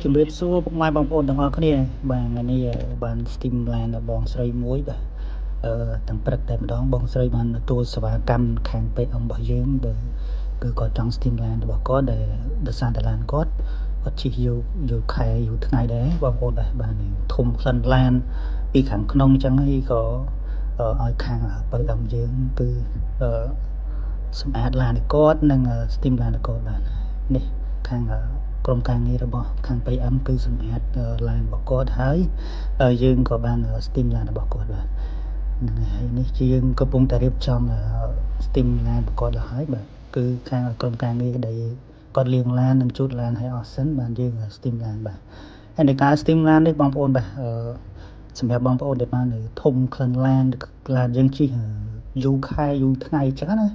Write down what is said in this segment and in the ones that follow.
ជំរាបសួរពុកម៉ែបងប្អូនទាំងអស់គ្នាបាទថ្ងៃនេះបាន steam ឡានបងស្រីមួយបាទអឺទាំងព្រឹកតែម្ដងបងស្រីបានទទួលសេវាកម្មខាង PM របស់យើងដែលគឺគាត់ចង់ steam ឡានរបស់គាត់ដែលដោយសារតែឡានគាត់គាត់ជិះយូរយូរខែយូរថ្ងៃដែរបងប្អូនបាទបានធំក្លិនឡានពីខាងក្នុងអញ្ចឹងហើយក៏ឲ្យខាង PM យើងគឺអឺសម្អាតឡានឲ្យគាត់និង steam ឡានឲ្យគាត់បាទនេះខាងក្រុមការងាររបស់ខាង PM គឺសម្អាតឡានរបស់គាត់ហើយយើងក៏បាន steam ឡានរបស់គាត់បាទហ្នឹងហើយនេះជាយើងកំពុងតែរៀបចំ steam ឡានរបស់គាត់ទៅហើយបាទគឺខាងក្រុមការងារដែលគាត់លាងឡាននិងជូតឡានឲ្យអស់សិនបានយើង steam ឡានបាទហើយในការ steam ឡាននេះបងប្អូនបាទសម្រាប់បងប្អូនដែលបានធំក្លិនឡានឡានយើងជិះយូរខែយូរថ្ងៃអញ្ចឹងណា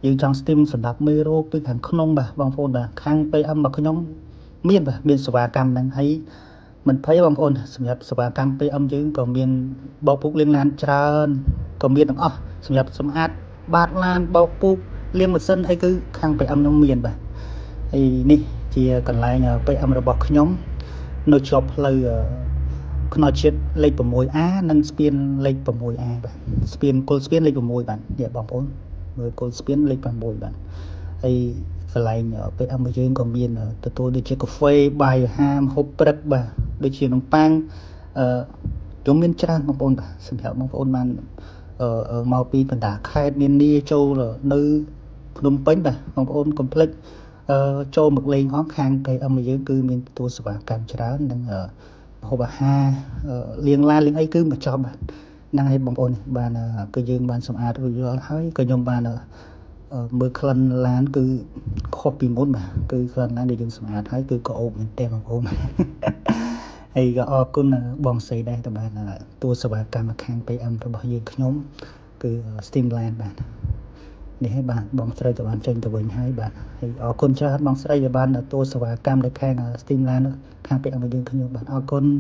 យើងចង់ steam សម្រាប់មេរោគពីខាងក្នុងបាទបងប្អូនបាទខាង PM របស់ខ្ញុំមានបាទមានសេវាកម្មហ្នឹងហើយមិនភ័យបងប្អូនសម្រាប់សេវាកម្ម PM យើងក៏មានបោកពូកលាងឡានច្រើនក៏មានទាំងអស់សម្រាប់សម្អាតបាតឡានបោកពូកលាងម៉ាស៊ីនអីគឺខាង PM ខ្ញុំមានបាទហើយនេះជាកន្លែង PM របស់ខ្ញុំនៅជាប់ផ្លូវថ្នល់ជាតិលេខ 6A និងស្ពានលេខ 6A បាទស្ពានគល់ស្ពានលេខ6បាទនេះបងប្អូនមើលគល់ស្ពានលេខ6បាទហើយកន្លែង PM របស់យើងក៏មានទទួលដូចជាកាហ្វេបាយអាហារម្ហូបព្រឹកបាទដូចជានំប៉័ងអឺខ្ញុំមានច្រើនបងប្អូនបាទសម្រាប់បងប្អូនបានអឺមកពីបណ្ដាខេត្តនានាចូលនៅភ្នំពេញបាទបងប្អូនកុំភ្លេចអឺចូលមកលេងផងខាង PM របស់យើងគឺមានទទួលសេវាកម្មច្រើននិងម្ហូបអាហារលាងឡានលាងអីគឺមកចប់បាទហ្នឹងហើយបងប្អូនបានគឺយើងបានសម្អាតរួចរាល់ហើយក៏ខ្ញុំបានមើលក្លិនឡានគឺខុសពីមុនបាទគឺក្លិនឡានដែលយើងសម្អាតហើយគឺក្រអូបមែនទែនបងប្អូនហើយក៏អរគុណបងស្រីដែរដែលបានទទួលសេវាកម្មខាង PM របស់យើងខ្ញុំគឺ Steam ឡានបាទនេះហើយបាទបងស្រីក៏បានចេញទៅវិញហើយបាទហើយអរគុណច្រើនបងស្រីដែលបានទទួលសេវាកម្មនៅខាង Steam ឡានខាង PM របស់យើងខ្ញុំបាទអរគុណ។